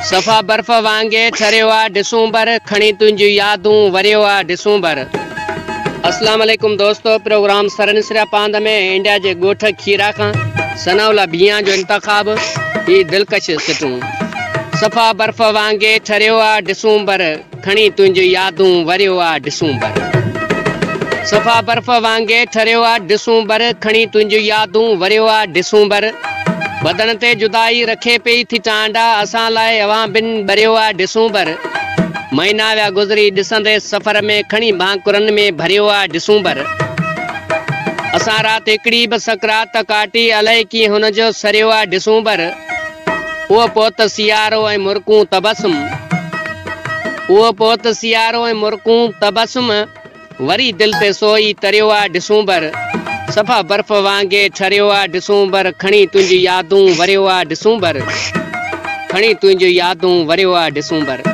صفا برف وانگي ٺريو آ ڊسمبر کڻي تنهنجون يادون وريو آ ڊسمبر. اسلام عليڪم دوستو پروگرام سرن سريا پاند ۾ انڊيا جي ڳوٺ کيرا کان ثناء الله ڀيان جو انتخاب هي دلڪش سٽون صفا برف وانگي ٺريو آ ڊسمبر کڻي تنهنجون يادون وريو آ ڊسمبر. صفا برف وانگي ٺريو آ ڊسمبر کڻي تنهنجون يادون وريو آ ڊسمبر. بدن تي جدائي رکي پئي ٿي ٽانڊا اسان لاء اوهان بن ٻريو آ ڊسمبر. مهينا ويا گذري ڏسندي سفر ۾ کڻي ڀانڪرن ۾ ڀريو آ ڊسمبر. اسان رات هڪڙي به سڪرات ڪاٽي الائي ڪيئن هن جو سريو آ ڊسمبر. اهو پوت سيارو ۽ مرڪون تبسم. اهو پوت سيارو ۽ مرڪون تبسم. وري دل تي سو ئي تريو آ ڊسمبر. صفا برف وانگي ٺريو آ ڊسمبر. کڻي تنهنجون يادون وريو آ ڊسمبر. کڻي تنهنجون يادون وريو آ ڊسمبر.